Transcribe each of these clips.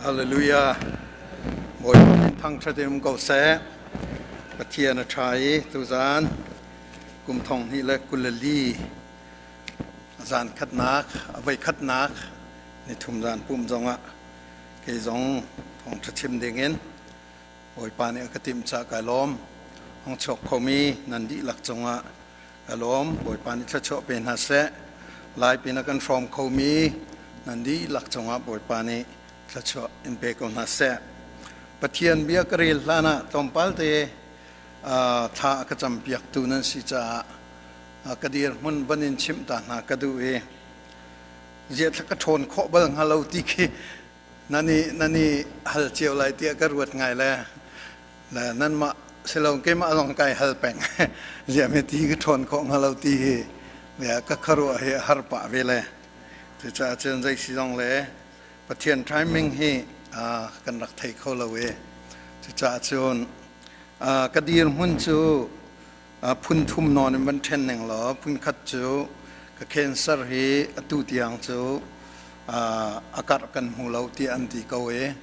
Hallelujah. Bawipa min thangṭhat in um ko seh. Pathian a ṭha i tuzaan kum 2024 zan khatnak, a voi khatnak nithum zan pum zongah kei zong thawngṭha chim dingin Bawipa nih a ka timh caah kai lawm. Hong chuak khomi nan dihlak cungah ka lawm. Bawipa nih thluachuah pe hna seh. Lai pin a kan hrawm khomi nan dihlak cungah Bawipa nih thluachuah in pe ko hna seh. Pathian bia ka rel hlan ah tlawmpal te thla a ka campiaktu nan si caah ka dirhmun van in chimh ta hna ka duh i ziah thla ka ṭhawn khawh bal hnga lo ti khi nan i nan i hal cio lai tiah ka ruat ngai le le nanmah silo keimah zong kai hal peng ziah me ti ka ṭhawn khawh hnga lo ti hi ka khuaruah hi a har pah ve le cucaah cun zei si zong le Pathian timing hi kan rak thei kho lo i cucaah cun ka dirhmun cu phun thum nawn in van ṭhen ning law phun khat cu ka cancer hi atu tiang cu a karh kan hmu lo tiah an ti ko i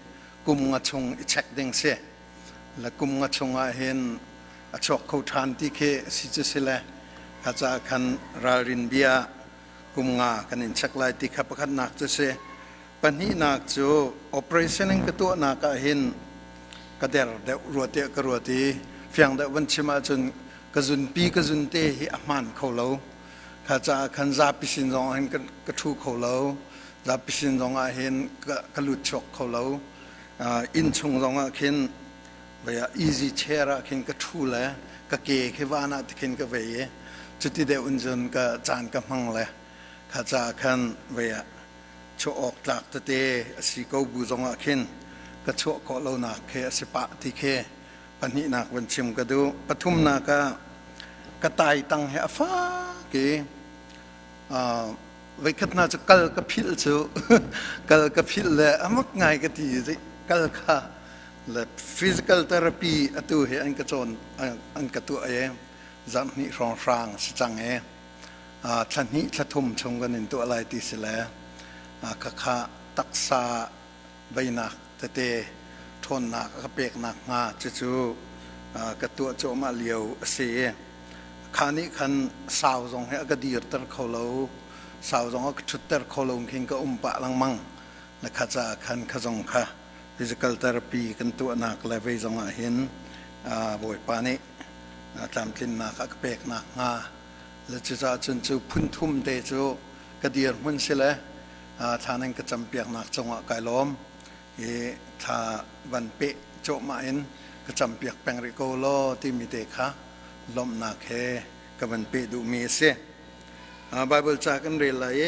kum nga chung i check ding si le kum nga chung ah hin a chuak kho ṭhan ti khi si cu si le kha caah khan ralrin bia kum nga kan in check lai ti kha pakhatnak cu si. Pahnihnak cu operation in ka tuahnak ah hin ka der deuh rua tiah ka ruat i fiang deuh van chim ahcun ka zunpi ka zunte hi a hmaan kho lo. Kha caah khan zapi sin zong ah hin ka ṭhu kho lo. Zapi sin zong ah hin ka lut chuak kho lo. Inn chung zong ah khin easy chair ah khin ka ṭhu le ka ke khi van ah tikhin ka vei i cuti deuh in cun ka caan ka hmang le kha caah khan vei ah chuah awk tlak tete a si ko bu zongah khin ka chuah khawh lonak khi a si pah ti khi pahnihnak van chim ka duh. Pathumnak ah ka tai tang he a fak i voikhat hna cu kal ka philh cu kal ka philh le a mak ngai ka ti kal kha le physical therapy atu hi an ka cawn an ka tuah i zarh hnih hrawnghrang si cang i thla hnih thla thum chung kan in tuah lai ti si le khakha taksa veinak tete ṭhawnnak a ka peknak hnga cucu ka tuah cuahmah lio a si i kha nih khan sau zong hi a ka dirter kho lo, sau zong a ka ṭhutter kho lo khin ka um pah lengmang le kha caah khan kha zong kha physical therapy kan tuahnak le vei zong ah hin Bawipa nih tlamtlinnak a ka peknak hnga le cucaah cun cu phun thum te cu ka dirhmun si le thla nan ka campiaknak cungah kai lawm i thla van peh cuahmah in ka campiak peng rih ko law timi te kha lawmhnak he ka van peh duhmi a si. Bible ca kan rel lai i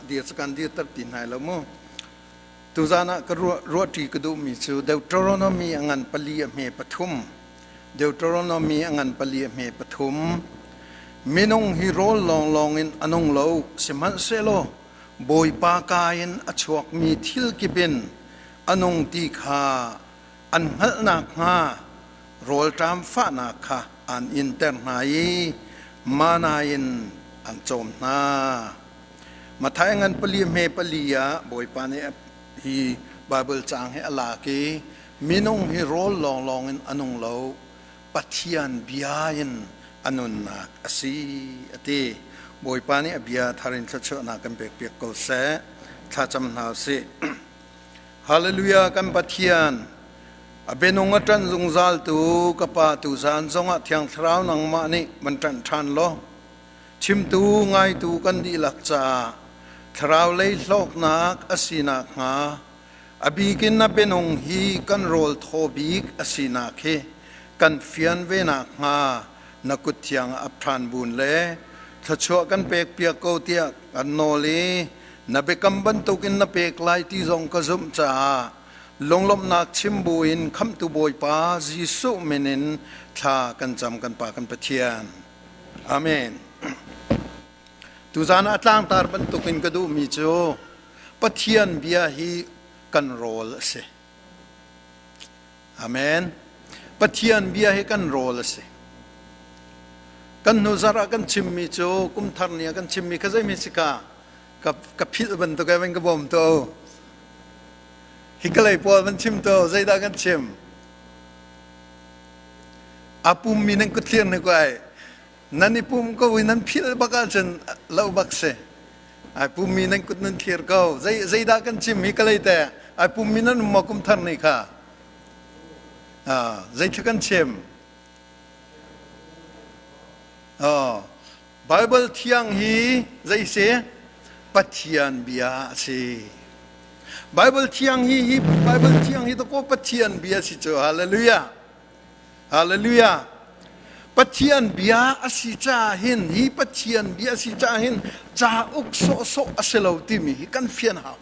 dir cu kan dirter ti hna lo mu. Tuzan ah ka ruahṭi ka duhmi cu Deuteronomy a ngan pali a hme pathum. Deuteronomy a ngan pali a hme pathum. Minung hi rawl lawnglawng in a nung lo, sihmanhsehlaw Bawipa ka in a chuakmi thil kip in a nung ti kha an hngalh nakhnga rawlṭam fahnak kha an inter hna i mana in an cawm hna. Matthai ngan pali hme pali ah Bawipa nih hi Baibal caang hi a lak i minung hi rawl lawnglawng in a nung lo, Pathian bia in a nunnak a si a ti. Bawipa nih a bia thar in thluachuahnak kan pekpiak ko seh. Thlacam hna u sih. Hallelujah kan Pathian a bianung a ṭan zungzal tu ka Pa tuzaan zongah Thiang Thlarau nangmah nih van ṭanh ṭhan law Chimtu ngaitu kan dihlak caah thlarau lei hlawknak a si nakhnga a bik in na bianung hi kan rawl thaw bik a sinak hi kan fian ve nakhnga na kut thiang ah ap ṭhan bun le thluachuah kan pekpiak ko tiah kan nawl i na biakam bantukin na pek lai ti zong ka zumh caah lunglawmhnak chim buin Khamhtu Bawipa Jesuh min in thla kan cam kan Pa kan Pathian. Amen. Tuzaan ah tlangtar bantukin ka duhmi cu Pathian bia hi kan rawl a si. Amen. Pathian bia hi kan rawl a si. Kan hnu zarh ah kan chimmi cu kum thar ni ah kan chimmi kha zeimi si ka ka philh bantuk ai van ka bawm to. Hi ka lei pawl van chim to zeidah kan chim? A pummi nan kut thlir ne ko ai. Nan i pum ko i nan philh bak ahcun lo bak si. Ai pummi nan kut nan thlir ko. Zei zeidah kan chim hi ka lei te? Ai pummi nan um maw kum thar ni kha? Ah, zei thil kan chim? Oh, Bible thiang hi zei si? Pathian bia a si. Bible thiang hi hi Bible thiang hi to Pathian bia si cu. Hallelujah. Hallelujah. Pathian bia a si caah hin hi Pathian bia a si caah hin cauk sawhsawh a si lo timi hi kan fian hau.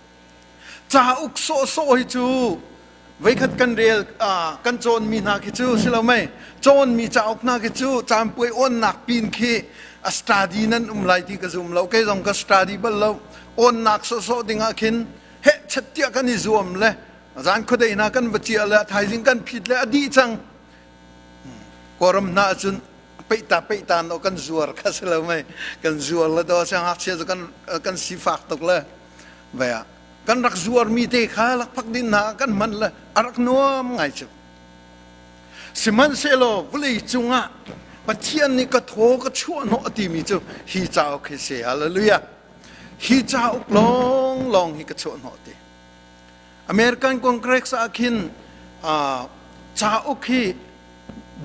Cauk sawhsawh hi cu voikhat kan rel kan cawnmi hna khi cu si lo mei cawnmi cauk hna khi cu caanpuai awnnak pin khi a study nan um lai ti ka zum lo kei zong ka study bal lo awnnak sawhsawh dingah khin heh chet tiah kan i zuam le zan khuadei hna kan va ciah le thaizing kan phit le a dih cang kawlram hna ahcun peihta peihta no kan zuar kha si lo mei kan zuar le do siang ngakchia cu kan kan sifak tuk le ve ah kan rak zuar mi te kha lakphak din hna kan hman le a rak nuam ngai cu sihmanhsehlaw vawlei cungah Pathian nih ka thaw ka chuah hnawh a timi cu hi cauk hi si hallelujah hi cauk lawng lawng hi ka chuah hnawh ti American Congress ah khin cauk hi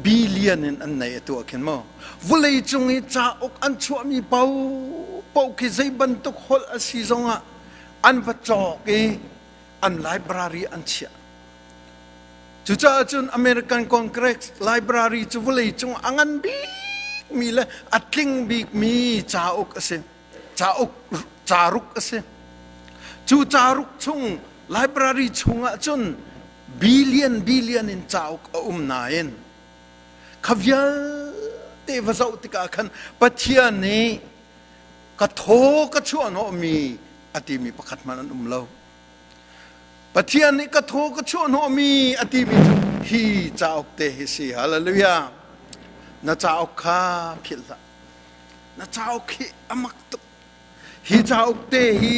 billion in an nei atu ah khin maw vulei cung i cauk an chuahmi paohpaoh khi zei bantuk holh a si zongah an va cawk i an library an chiah cucaah cun American Congress library cu vulei cung a ngan bikmi le a tling bikmi cauk a si cauk caruk a si cu caruk chung library chungah cun billion billion in cauk a um nain kha vialte va zoh tikah khan Pathian nih ka thaw ka chuah hnawhmi a timi pakhat hmanh an um lo Pathian nih ka thaw ka chuah hnawhmi a timi cu hi cauk te hi si hallelujah na cauk kha philh hlah Na cauk hi a mak tuk. Hi cauk te hi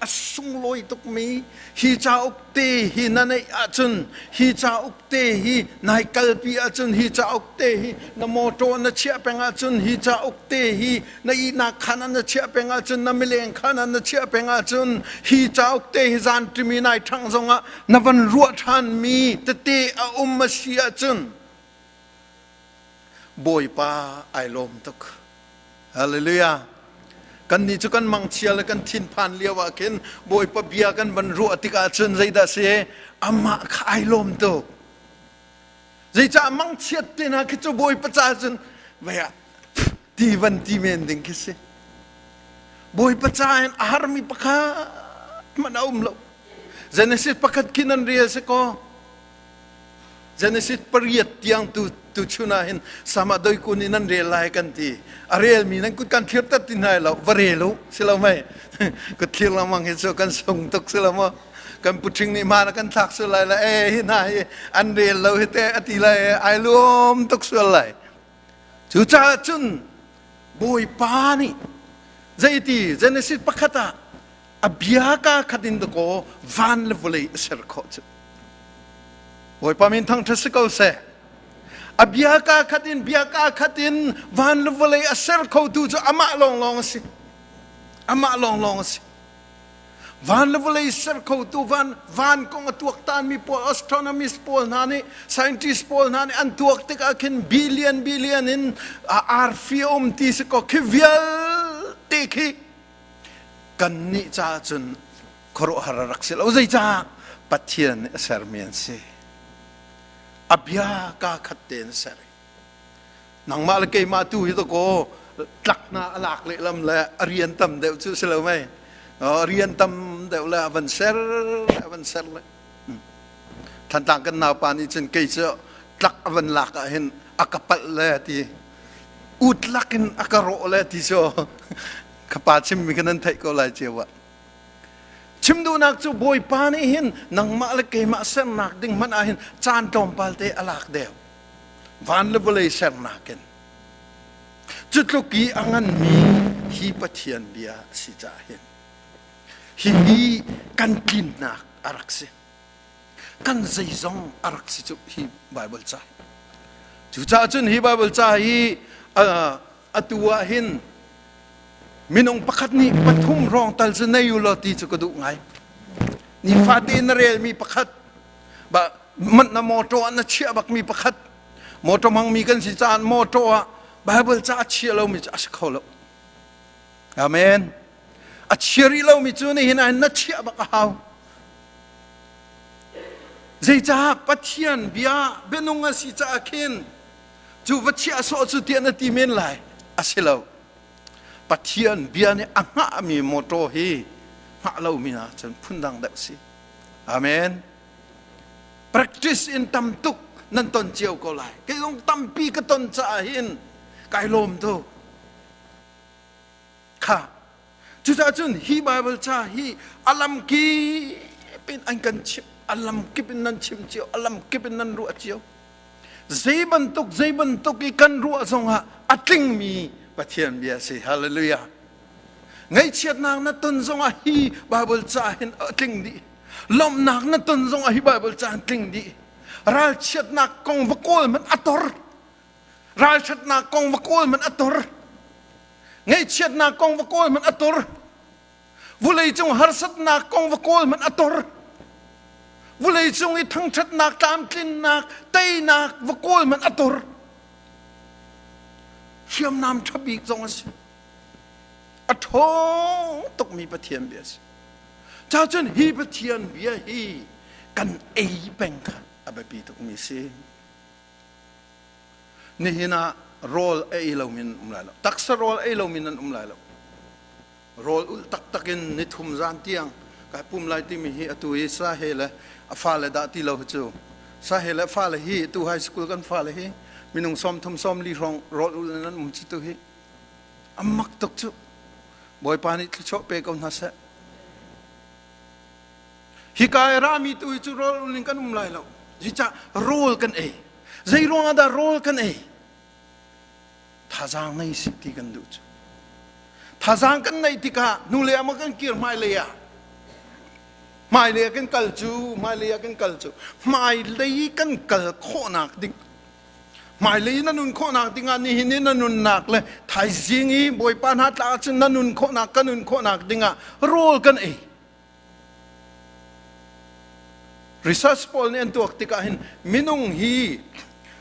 a sunglawi tukmi, hi cauk te hi na neih ahcun, hi cauk te hi nai kalpi ahcun, hi cauk te hi na mawṭaw na chiah peng ahcun, hi cauk te hi na ihnak khaan ah na chiah peng ahcun, na mileng khaan ah na chiah peng ahcun, hi cauk te hi zan ṭimi nai ṭhangh zongah na van ruah ṭhanmi tete a um a si ahcun, Bawipa ai lawm tuk. Hallelujah. Kannih cu kan mangchia le kan thinphan lio ah khin Bawipa bia kan van ruah tikah cun zeidah si amah kha ai lawm tuk. Zeicah mangchiat te hna khi cu Bawipa ca cun vei ah ti van ti men ding khi si. Bawipa ca in a harmi pakhat hmanh a um lo. Genesis pakhat khi nan rel si kaw Genesis pariat tiang tu tuchun ah hin sama doi kun in nan rel lai kan ti a relmi nan kut kan thlir tat ti hna lo va rel u si lo mei kut thlir lengmang hi cu kan sung tuk si lo maw kan puṭhing nih hmaan a kan thlak sual lai la e hi hna hi an rel lo hi te a ti lai ai luam tuk sual lai cucaah cun bawipa nih zeiti Genesis pakhat ah a bia ka khat in dakaw van le vawlei a ser khawh cu Bawipa min thangṭhat si ko seh. A bia ka khat in bia ka khat in van le vawlei a ser khotu cu amah lawnglawng a si. Amah lawnglawng a si. Van le vawlei ser khotu van van kong a tuaktanmi pawl astronomist pawl hna nih scientist pawl hna nih an tuak tikah khin billion billion in arfi a um ti si ko khi vialte khi kannih caah cun khuaruahhar a rak si lo zeicah Pathian nih a sermi an si a bia kaa khat tein a ser nangmah le keimah tu hi dakaw tlak hna a lak lehlam le a rian tam deuh cu si lo mei rian tam deuh le a van ser a van ser le Thantlang kan naupa nih cun kei cu tlak a van lak ah hin a ka palh le ti ut lak in a ka rawh le ti cu ka pa chimmi kha nan theih ko lai cio ah Chim duhnak cu Bawipa nih hin nangmah le keimah sernak ding hmanh ah hin caan tlawmpal te a lak deuh. Van le vawlei sernak in. Cu tluk i a nganmi hi Pathian bia a si caah hin hihi kan tlinnak a rak si. Kan zeizong a rak si cu hi Bible ca. Cucaah cun hi Bible ca hi atu ah hin minung pakhat nih pathum hrawng tal cu nei u law ti cu ka duh ngai. Nifate na relmi pakhat, ba man na motor ah na chiah bakmi pakhat, motor hmangmi kan si caah motor ah Bible ca a chia lomi cu a si kho lo. Amen. A chia rih lomi cu nihin ah na chiah bak a hau. Zeicah Pathian bia bianung a si caah khin cu va chiah sawh cu tiah na ti men lai. A si lo. Pathian bia nih a hngahmi motor hi hngah lomi hna cun phundang deuh si. Amen. Practice in tam tuk nan ton cio ko lai. Kei zong tampi ka ton caah hin kai lawm tuk. Kha cucaah cun hi Bible ca hi a lamkip in an kan chimh, a lamkip in nan chim cio, a lamkip in nan ruah cio. Zei bantuk zei bantuk i kan ruah zongah a tlingmi Pathian bia si. Hallelujah. Ngaihchiatnak na ton zongah hi Bible ca hin a tling dih. Lawmhnak na ton zongah hi Bible ca hin tling dih. Ralchiatnak kong va kawl hmanh a tor. Ralṭhatnak kong va kawl hmanh a tor. Ngaihchiatnak kong va kawl hmanh a tor. Vawleicung harsatnak kong va kawl hmanh a tor. Vawleicung i thangṭhatnak, tlamtlinnak, teinak va kawl hmanh a tor. Hriamnam ṭha bik zong a si. A ṭhawng tukmi Pathian bia a si. Cacun hi Pathian bia hi kan ei peng kha a biapi tukmi a si. Nihin ah rawl a ei lomi nan um lai lo. Taksa rawl ei lomi nan um lai lo. Rawl ulh taktak in nithum zan tiang kai pum lai timi hi atu i sa he le a fale dah ti lo hi cu. Sa he le fale hi tu high school kan fale hi minung 30 40 hrawng rawl ulh in an um cu tu hi. A mak tuk cu. Bawipa nih thluachuah pe ko hna seh. Hika i rami tu hi cu rawl ul in kan um lai lo. Zeicah rawl kan ei. Zei ruangah dah rawl kan ei? Thazaang nei sih ti kan duh cu. Thazaang kan neih tikah hnulei ah maw kan kir hmailei ah? Hmailei ah kan kal cu, hmailei ah kan kal cu. Hmailei kan kal khawhnak ding hmailei na nun khawhnak dingah nihin i na nunnak le thaizing i Bawipa hna tlak ahcun na nun khawhnak ka nun khawhnak dingah rawl kan ei. Research pawl nih an tuak tikah hin minung hi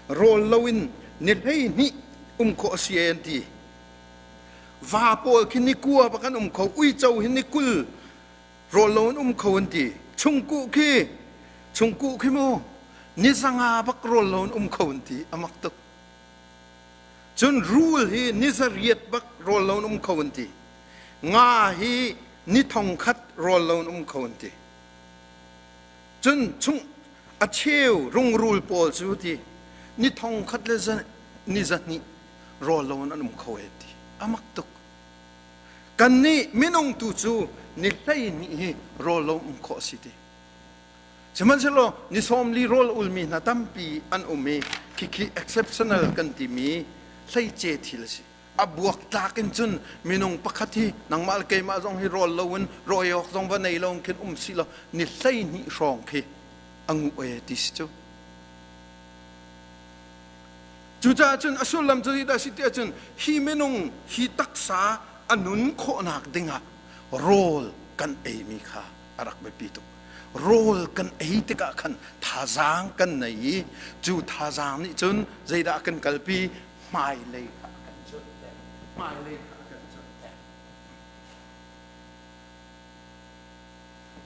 rawl loin ni 12 um khawh a si an ti. Va pawl khi ni kua bak an um kho, uico hi ni 20 rawl loin um kho an ti. Chungkuh khi chungkuh khi mu ni 500 bak rawl loin um kho an ti. A mak tuk. Cun rul hi ni 800 bak rawl loin um kho an ti. Nga hi ni 1000 rawl loin um kho an ti. Cun chung a cheu rungrul pawl cu ti ni 1000 le ni 200 rawl loin an um kho e ti. A mak tuk. Kannih minung tu cu ni 12 hi rawl lo um khawh a si ti. Sihmanhsehlaw ni 40 rawl ulmi hna tampi an um i khikhi exceptional kan timi hleice thil a si. A buaktlak in cun minung pakhat hi nangmah le keimah zong hi rawl loin rawi awk zong va nei lo khin um si law ni 12 hrawng khi a nguh e ti si cu. Cucaah cun a sullam cu zeidah a si tiah cun hi minung hi taksa a nun khawhnak dingah rawl kan eimi kha a rak biapi tuk. Rawl kan ei tikah khan thazaang kan nei i cu thazaang nih cun zeidah a kan kalpi hmailei kha a kan cuanter. Hmailei kha a kan cuanter.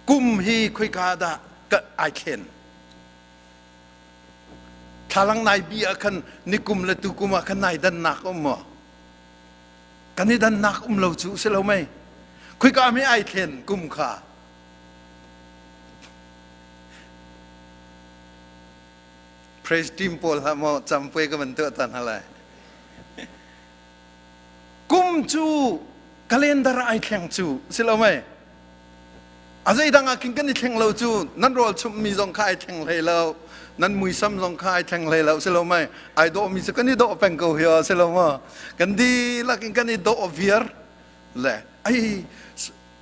Kum hi khoika dah ka ai thlen? Thlalang nai bi ah khan nikum le tukum ah khan nai dannak um maw? Kan i dannak um lo cu si lo mei? Khoika mi ai thlen kum kha? Praise team pawl hlah maw campuai ka van tuah ta hna lai. Kum cu calendar ai thleng cu si lo mei? A zeidang ah khin kan i thleng lo cu nan rawl chumhmi zong kha ai thleng hlei lo nan muisam zong kha ai thleng hlei lo si lo mei ai dawhmi cu kan i dawh peng ko hi si lo maw kan dihlak in kan i dawh viar le ai.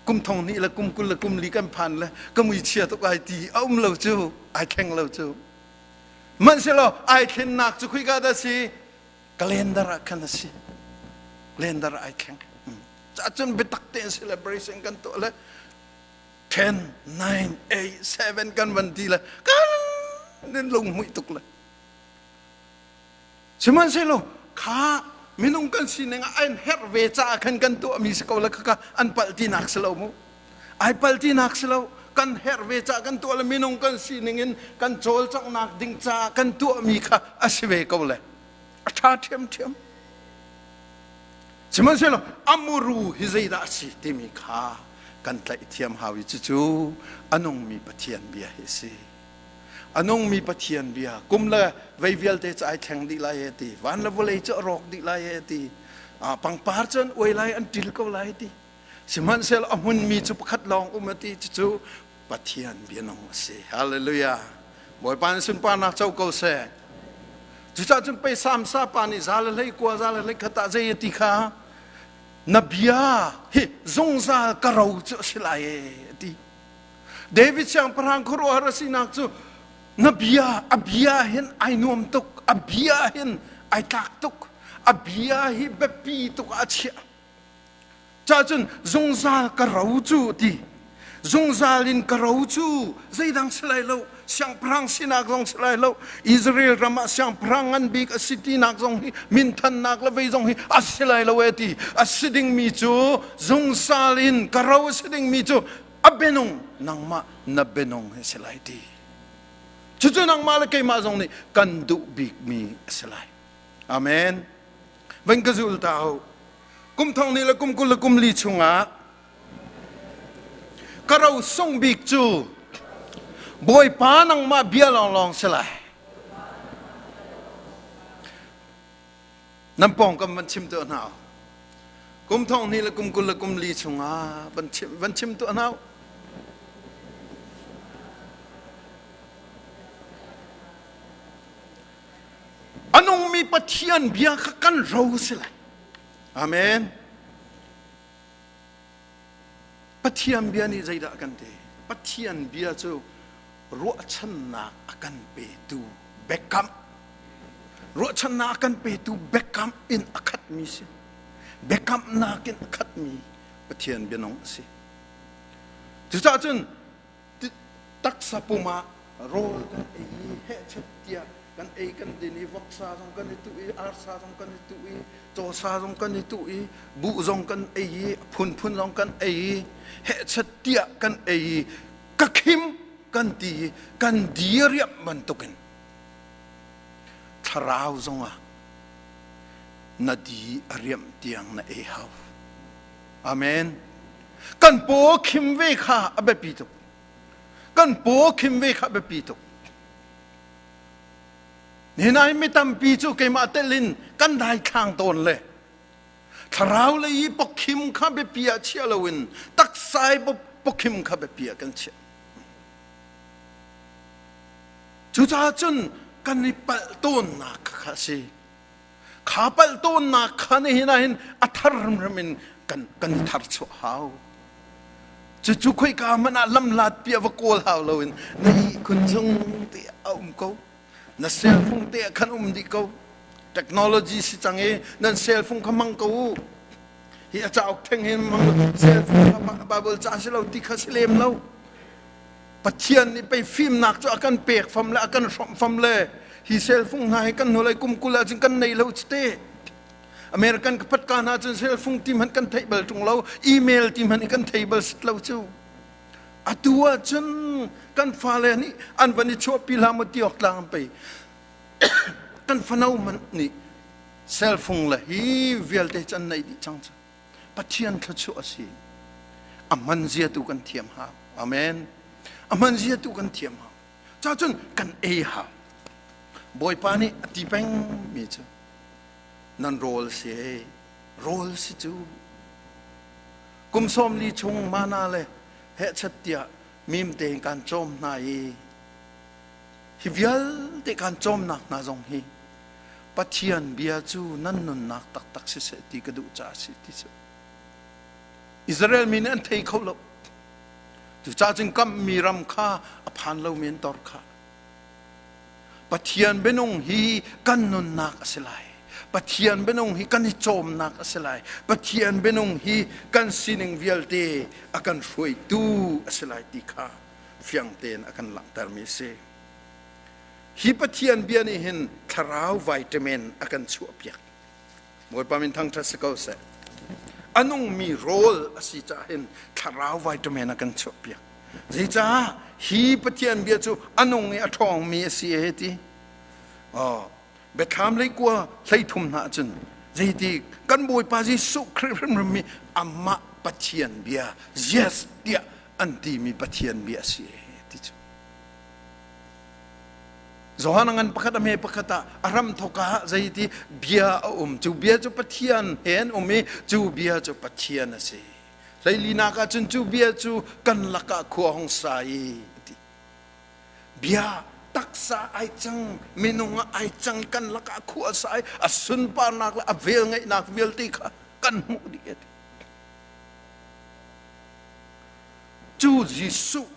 Kum thong hnih le kum 20 le kum li kan phan le ka mui chia tuk ai ti a um lo cu, ai thleng lo cu. Hmanhsehlaw ai thlennak cu khuika dah si? Calendar ah khan a si. Calendar ah ai thleng. Cacun biatak tein celebration kan tuah le 10, 9, 8, 7 kan van ti le kan nin lunghmuih tuk le. Sihmanhsehlaw kha minung kan sining ah an herh ve caah khan kan tuahmi si ko le khakha an palh tinak si lo mu. Ai palh tinak si lo. Kan herh ve caah kan tuah le minung kan sining in kan cawlcanghnak ding caah kan tuahmi kha a si ve ko le. A ṭha ṭhiamṭhiam. Sihmanhsehlaw a muru hi zeidah a si timi kha kan tlaih thiam hau i cucu a nungmi Pathian bia hi a si. A nungmi Pathian bia kum le vei vialte cu ai thleng dih lai e ti. Van le vawlei cu a rawk dih lai e ti. Pangpar cu an uai lai, an ṭil ko lai ti. Sihmanhsehlaw a hmunmi cu pakhat lawng um a ti cucu Pathian bia nung a si. Hallelujah. Bawipa nih sunparnak co ko seh. Cucaah cun pei Samsa pa nih za le hlei kua za le hlei khat ah zei a ti kha na bia hi zungzal ka ro cu a si lai e a ti. David siangpahrang khuaruahhar a sinak cu na bia a bia hin ai nuam tuk a bia hin ai tlak tuk a bia hi biapi tuk ah a chiah. Cacun zungzal ka ro cu ti zungzal in ka ro cu zeidang si lai lo siangpahrang sinak zong si lai lo Israel ram ah siangpahrang ngan bik a si tinak zong hi minthannak le vei zong hi a si lai lo e ti a si dingmi cu zungzal in ka ro a si dingmi cu a bianung nangmah na bianung hi si lai ti cucu nangmah le keimah zong nih kan duh bikmi a si lai amen van ka zul ta ho Kum thong nih le kum 20 le kum li chungah ka ro sung bik cu Bawipa nangmah bia lawnglawng si lai. Nan pawngkam van chim tuah hna. Kum thong hnih le kum 20 le kum li chungah van chim, van chim tuah hna. A nungmi Pathian bia kha kan ro si lai. Amen. Pathian bia nih zeidah a kan ti? Pathian bia cu ruahchannak a kan petu biakam. Ruahchannak a kan petu biakam in a khatmi si. Biakamnak in a khatmi Pathian bianung a si. Cucaah cun taksa pum ah rawl kan ei i hehchet tiah kan ei kan din i voksa zong kan i tuh i arsa zong kan i tuh i cawsa zong kan i tuh i buh zong kan ei i phunphun zong kan ei i hehchet tiah kan ei i ka khim kan ti i kan diriam bantukin thlarau zongah na di a riamh tiang na ei hau. Amen. Kan paw khim ve kha a biapi tuk. Kan paw khim ve kha a biapi tuk. Nihin ah mi tampi cu keimah tel in kan daithlang tawn le thlarau lei i pawkhim kha biapi ah chia loin taksa i pawkhim kha biapi ah kan chiah. Cucaah cun kan i palh tawnnak kha a si. Kha palh tawnnak kha nihin ah hin a thar hrimhrim in kan kan i thar chuah hau. Cucu khoika hmanh ah lamhlat pi a va kawl hau loin na ihkhun chung te a um ko. Na cell phone te ah khan um dih ko. Technology si cang i nan cell phone kha hmang ko u. Hi a cauk theng hin hmang cell phone kha Bible ca si lo ti kha si lem lo. Pathian nih pei fimnak cu a kan pek fam le a kan hrawmh fam le hi cellphone hna hi kan hnulei kum 20 ahcun kan nei lo cite. American ka phat ka hna cun cellphone ti hmanh kan theih bal ṭung lo, email ti hmanh kan thei bal sit lo cu. Atu ahcun kan fale nih an van i chuahpi hlah maw ti awk tlang an pei. Kan fano hmanh nih cellphone le hi vialte cu an neih dih cang cu. Pathian thluachuah a si. A hman zia tu kan thiam hau. Amen. A hman zia tu kan thiam hau. Cacun kan ei hau. Bawipa nih a ti peng mi cu nan rawl si ei. Rawl si cu. Kum 40 chung mana le hehchat tiah mim tein kan cawm hna i hi vialte kan cawmnak hna zong hi Pathian bia cu nan nunnak taktak siseh ti ka duh caah a si ti cu. Israel mi nih an thei kho lo. Cucaah cun kamhmi ram kha a phan lomi an tor kha. Pathian bianung hi kan nunnak a si lai. Pathian bianung hi kan i cawmnak a si lai. Pathian bianung hi kan sining vialte a kan hruaitu a si lai ti kha fiang tein a kan langhtermi a si. Hi Pathian bia nih hin thlarau vitamin a kan chuahpiak. Bawipa min thangṭhat si ko seh. A nungmi rawl a si caah hin thlarau vitamin a kan chuahpiak. Zeicah hi Pathian bia cu a nung i a ṭhawngmi a si e ti. Oh, Biathlam leikua 13 hna cun zeiti kan Bawipa Jesuh Khrih hrimhrim mi amah Pathian bia yes tiah an timi Pathian bia a si e ti cu. Johan ngan pakhat a hme pakhat ah a ram thawk ah zeiti bia a um cu bia cu Pathian he an um i cu bia cu Pathian a si hleilinak ah cun cu bia cu kan lakah khua hong sa i ti bia taksa ai cang minung ah ai cang kan lakah khua sa i a sunparnak le a velngeihnak vialte kha kan hmuh dih a ti cu Jesuh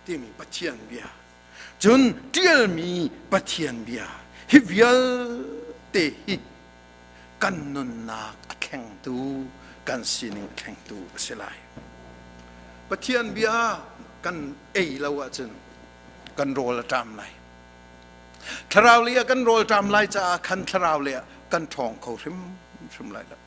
timi Pathian bia Cun ṭialmi Pathian bia hi vialte hi kan nunnak a thlengtu, kan sining a thlengtu a si lai. Pathian bia kan ei lo ahcun kan rawl a ṭam lai. Thlarau lei ah kan rawl ṭam lai caah khan thlarau lei ah kan ṭhawng kho hrimhrim lai lo.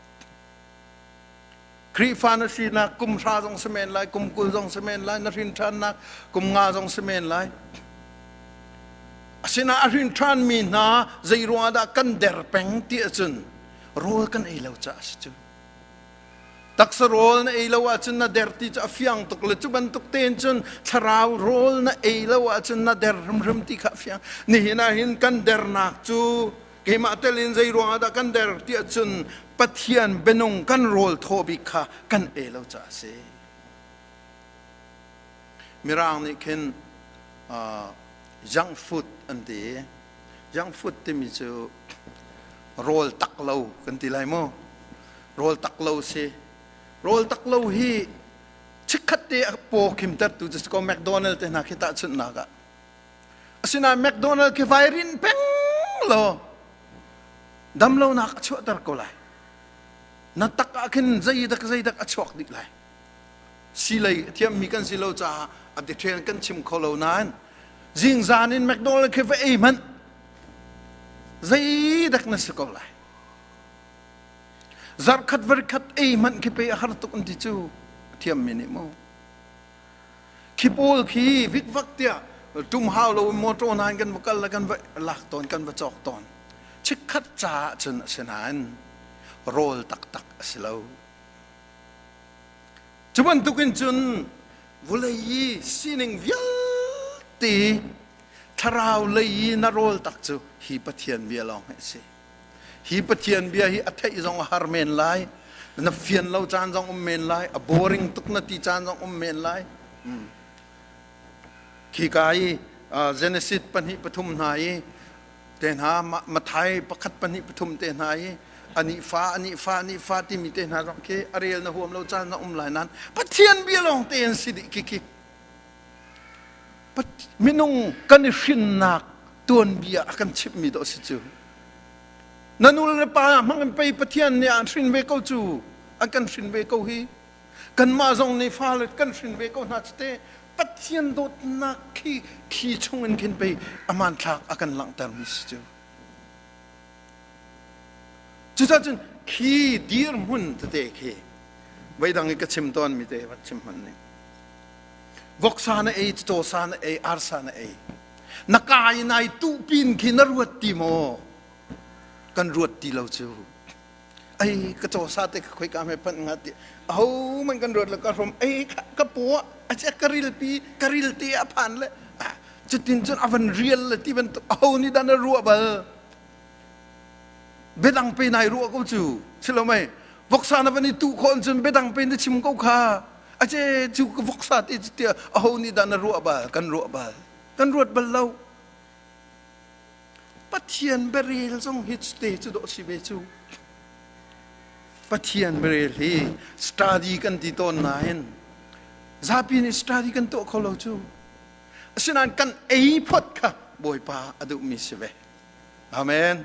Khrihfa na sinak kum hra zong si men lai, kum 20 zong si men lai, na hrin ṭhannak kum nga zong si men lai. Asinain a hrin ṭhanmi hna zei ruangah dah kan der peng ti ahcun rawl kan ei lo caah a si cu. Taksa rawl na ei lo ahcun na der ti cu a fiang tuk le cu bantuk tein cun thlarau rawl na ei lo ahcun na der hrimhrim ti kha a fiang. Nihin ah hin kan dernak cu keimah tel in zei ruangah dah kan der ti ahcun Pathian bianung kan rawl thaw bik kha kan ei lo caah a si. Mirang nih khin junk food an ti. Junk food timi cu rawl tak lo kan ti lai mu. Rawl tak lo si. Rawl tak lo hi chikkhat te a paw khimtertu cu si ko McDonald te hna khi tahchunhnak ah. Asinain McDonald khi vai rin peng law damlonak a chuahter ko lai. Na tak ah khin zeidak zeidak a chuak dih lai. Silei a thiammi kan si lo caah a detail kan chim kho lo nain zingzan in McDonald khi va ei hmanh zeidak na si ko lai. Zarkhat varkhat ei hmanh khi pe a har tuk an ti cu a thiammi nih mu. Khi pawl khi vikvak tiah tum hau lo in motor hna in kan va kal le kan va lak tawn kan va cawk tawn. Chikkhat caah cun a si nain rawl taktak a si lo. Cu bantukin cun vawlei i sining vialte thlarau lei i na rawl tak cu hi Pathian bia lawng hi a si. Hi Pathian bia hi a theih zong a har men lai, na fian lo caan zong um men lai, a boring tuk na ti caan zong um men lai. Khi ka i Genesis pahnih pathum hna i te hna Mathai pakhat pahnih pathum te hna i ani fa ani fa ani fa timi te hna zong khi a rel na huam lo caan na um lai nain Pathian bia lawng te an si dih khi khi Minung kan i hrinnak tuanbia a kan chimhmi dawh si cu. Na nu le pa hmang in pei Pathian nih an hrin ve ko cu. An kan hrin ve ko hi. Kanmah zong nih fale kan hrin ve ko hna cite Pathian dawtnak khi khi chung in khin pei a hmanthlak a kan langhtermi si cu. Cucaah cun khi dirhmun tete khi voidang i ka chim tawnmi te van chim hmanh ning. Voksa na ei, cawsa na ei, arsa na ei. Na ka in ai tuh pin khi na ruat ti maw? Kan ruat ti lo cu. Ai ka cawsa te ka khoi ka me pan nga ti. Aho man kan ruat lo ka hrom ai ka paw a che ka ril pi ka ril te a phan le cutin cun a van rial le ti bantuk aho nih dah na ruah bal biadang pe nai ruah ko cu silo mei voksa na van i tuh khawh cun biadang pe na chim ko kha Ace cu ka voksa te cu tiah aho nih dah na ruah bal kan ruah bal kan ruat bal lo Pathian biarel zong hi te cu dawh si ve cu. Pathian mirel hi study kan ti tawn nain zapi nih study kan tuah kho lo cu. Asinain kan ei phot kha Bawipa a duhmi si ve. Amen.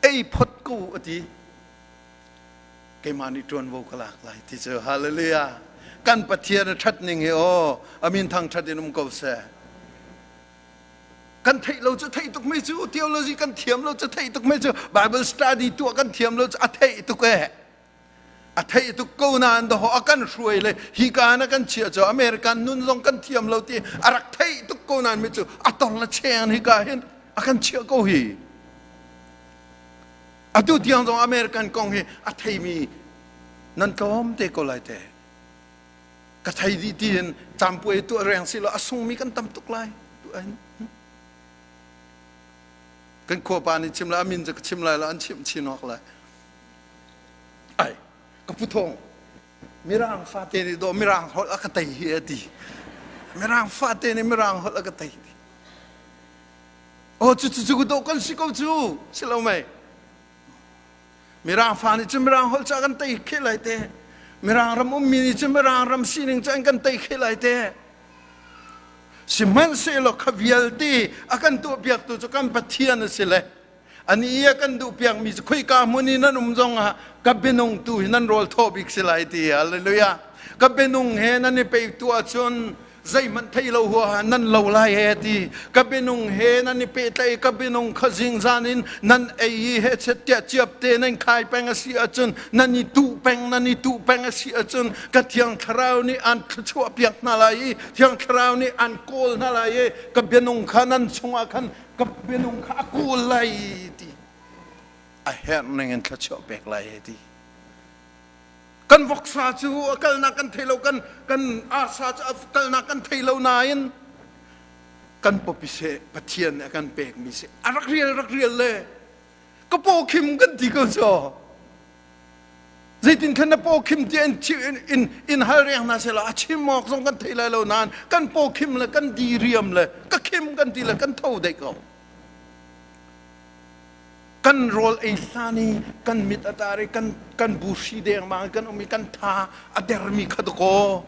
Ei phot ko a ti. Keimah nih ṭuanvo ka lak lai ti cu. Hallelujah. Kan Pathian a ṭhat ning hi aw, a min thangṭhat in um ko seh. Kan theih lo cu theih tuk mi cu theology kan thiam lo cu theih tuk mi cu Bible study tuah kan thiam lo cu a theih tuk e. A theih tuk ko nain daho a kan hruai le hi ka na kan chia cu American nun zong kan thiam lo ti a rak theih tuk ko nain mi cu a tor le cheng hi ka hin a kan chiah ko hi. Atu tiang zong American kong hi a theimi nan tlawm te ko lai te. Ka thei dih tiin campuai tuah reng si lo a sungmi kan tam tuk lai. Kan khuapa nih chim lai a min cu ka chim lai lo an chimh chin awk lai. Ai ka pu thong mirang fate nih dawh mirang holh a ka tei hi a ti. Mirang fate nih mirang holh a ka tei ti. Oh cu cu cu dawh kan si ko cu si lo mei. Mirang fa nih cun mirang holh cu a kan tei kheh lai te. Mirang ram ummi nih cun mirang ram sining cu an kan tei kheh lai te. Sihmanhsehlaw kha vialte a kan tuahpiaktu cu kan Pathian a si le ani i a kan duhpiakmi cu khoika hmun i nan um zong ah ka bianung tu hi nan rawl thaw bik si lai ti hallelujah ka bianung he nan i pe tu ahcun zeihmanh thei lo huaha nan lo lai he ti ka bianung he nan i pehtlaih ka bianung kha zingzan in nan ei i he chet tiah ciap te nan khai peng a si ahcun nan i tuh peng nan i tuh peng a si ahcun ka thiang thlarau nih an thluachuah piak hna lai i thiang thlarau nih an kawl hna lai i ka bianung kha nan chungah khan ka bianung kha a kawl lai ti a herh ning in thluachuah pek lai ti Kan voksa cu a kalnak kan thei lo, kan kan arsa cu a kalnak kan thei lo nain kan pawpi seh Pathian nih a kan pekmi si a rak rial rak rial le ka paw khim kan ti ko cu zeitin khan na paw khim ti in in in hal reng hna seh a chim awk zong kan thei lai lo nain kan paw khim le kan di riam le ka khim kan ti le kan tho dei ko Kan rawl ei hlan i kan mit a tar i kan kan buhri dengmang kan um i kan tha a dermi kha dakaw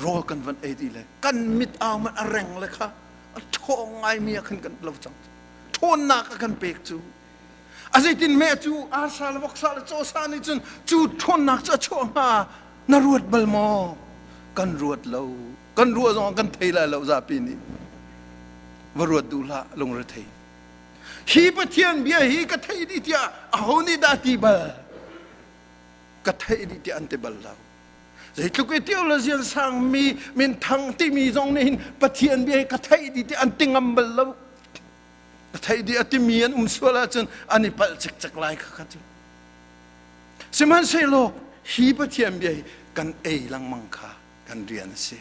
rawl kan van ei dih le kan mit au man a reng le kha a ṭhawng ngaimi ah khan kan lo cang. Ṭhawnnak a kan pek cu a zeitin me cu arsa le voksa le cawsa nih cun cu ṭhawnnak cu a chuah hnga na ruat bal maw? Kan ruat lo. Kan ruah zong kan thei lai lo zapi nih. Va ruat duh hlah lungrethei. Hi Pathian bia hi ka theih dih tiah aho nih dah ti bal? Ka theih dih tiah an ti bal lo. Zeitluk i theologian sangmi minthang timi zong nih hin Pathian bia hi ka theih dih tiah an ti ngam bal lo. Ka theih dih a timi an um sual ahcun an i palh cikcek lai kha kha cu. Sihmanhsehlaw hi Pathian bia hi kan ei lengmang kha kan rian a si.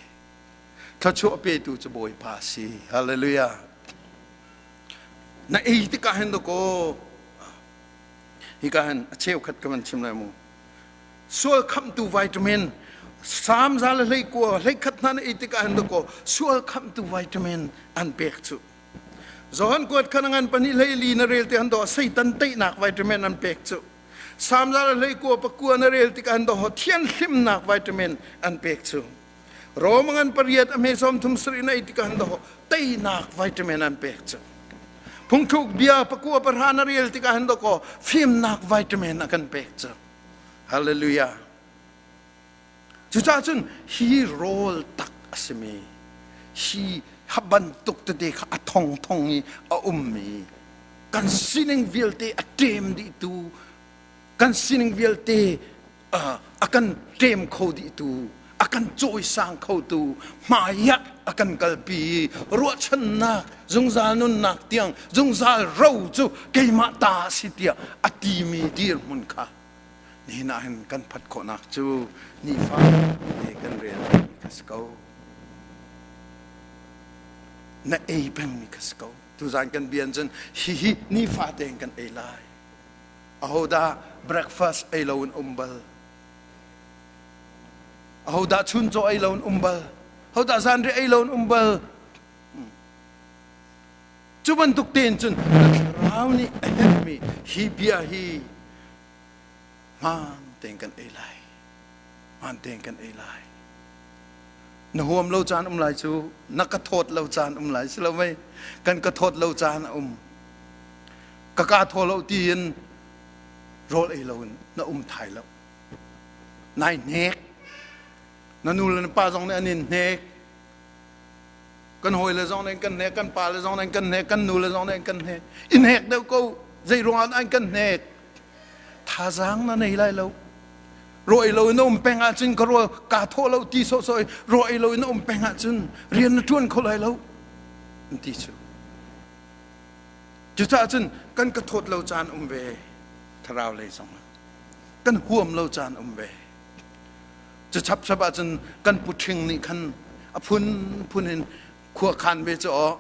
Thluachuah petu cu Bawipa a si. Hallelujah. Na ei tikah hin dakaw hika hin a cheukhat ka van chim lai mu. Sual khamhtu vitamin Salm za le 19 hleikhat hna na ei tikah hin dakaw sual khamhtu vitamin an pek cu. Johan kuat khan ngan pahnih hlei li na rel ti han do Satan teinak vitamin an pek cu. Salm za le 19 pakua na rel tikah hin do thianhlimnak vitamin an pek cu. Rom ngan pariat a hme sawm thum sarih na ei tikah an daw teinak vitamin an pek cu. Phungthluk bia pakua pahra na rel tikah han dakaw fimnak vitamin a kan pek cu. Hallelujah. Cucaah cun hi rawl tak a simi hi bantuk tete kha a thong thong i a ummi kan sining vialte a ṭem dihtu kan sining vialte a kan ṭem kho dihtu a kan cawisang khotu hmaiah a kan kalpi i ruahchannak zungzal nunnak tiang zungzal ro cu keimah ta a si tiah a timi dirhmun kha nihin ah hin kan phat khawhnak cu nifa te kan rel pengmi kha si ko. Na ei pengmi kha si ko. Tuzan kan bian cun hihi nifa tein kan ei lai. Ahodah breakfast ei lo in um bal? Ahodah chuncaw ei lo in um bal? Ahodah zanriah ei lo in um bal? Cu bantuk tein cun na thlarau nih a herhmi hi bia hi Hmaan tein kan ei lai. Hmaan tein kan ei lai. Na huam lo caan um lai cu, na ka thawt lo caan um lai si lo mei? Kan ka thawt lo caan a um. Ka ka thaw lo tiin rawl ei lo in na um thai lo. Nai hnek. Na nu le na pa zong nih an in hnek. Kan hawile zong nih an kan hnek, kan pa le zong nih an kan hnek, kan nu le zong nih an kan hnek. In hnek deuh ko. Zei ruangah an kan hnek? Thazaang na nei lai lo. Raw ei lo in na um peng ahcun ka rawl kaa thawh lo ti sawhsawh i raw ei lo in na um peng ahcun rian na ṭuan kho lai lo an ti cu. Cucaah cun kan ka thawt lo caan um ve thlarau lei zong ah kan huam lo caan um ve. Cu chapchap ahcun kan puṭhing nih khan a phunphun in khua khan ve cu aw.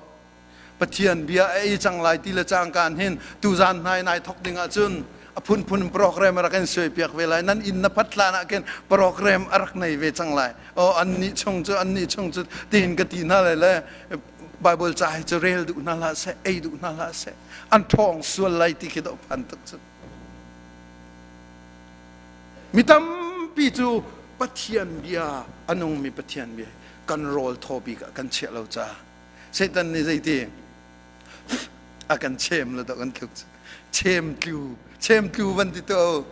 Pathian bia a ei cang lai ti le cangkaan hin tuzan hna in ai thok ding ahcun a phunphun program a rak in suaipiak ve lai. Nan inn na phat hlan ah khin program a rak nei ve cang lai. Oh, an nih chung cu an nih chung cu tiin ka ti hna lai le Bible ca hi cu rel duh hna hlah seh, ei duh hna hlah seh. An ṭhawng sual lai ti khi dawh phan tuk cu. Mi tampi cu Pathian bia, a nungmi Pathian bia kan rawl thaw bik ah kan chiah lo caah Satan nih zeiti a kan chem le dawh kan tluk chem tlu chem tlu van ti to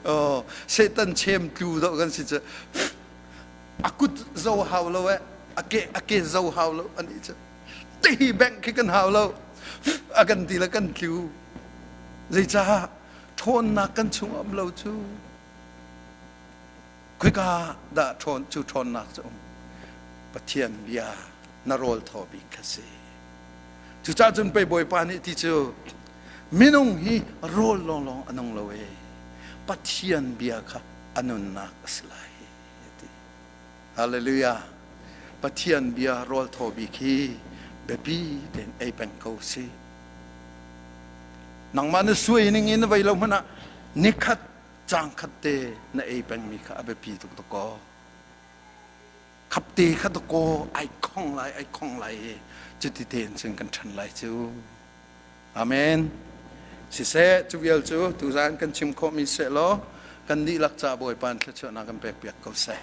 oh Satan chem tlu dawh kan si cu a kut zo hau lo eh a ke a ke zo hau lo ani cu tihi bank khi kan hau lo a kan ti le kan tlu zeicah ṭhawnnak kan chung um lo cu Khoika dah ṭhawn cu ṭhawnnak cu um? Pathian bia na rawl thaw bik kha si. Cucaah cun pei Bawipa nih ti cu minung hi rawl lawnglawng a nung lo e. Pathian bia kha a nunnak a si lai ti. Hallelujah. Pathian bia rawl thaw bik hi biapi tein ei peng ko si. Nangmah na suai ning in na vei lo hmanh ah nikhat Cang khat te na ei pengmi kha a biapi tuk dakaw. Khapte kha dakaw ai khong lai ai khong lai i cuti tein cun kan ṭhan lai cu. Amen. Siseh, cu vial cu tuzaan kan chim khawhmi seh law kan dihlak ca Bawipa in thluachuahnak kan pek piak ko seh.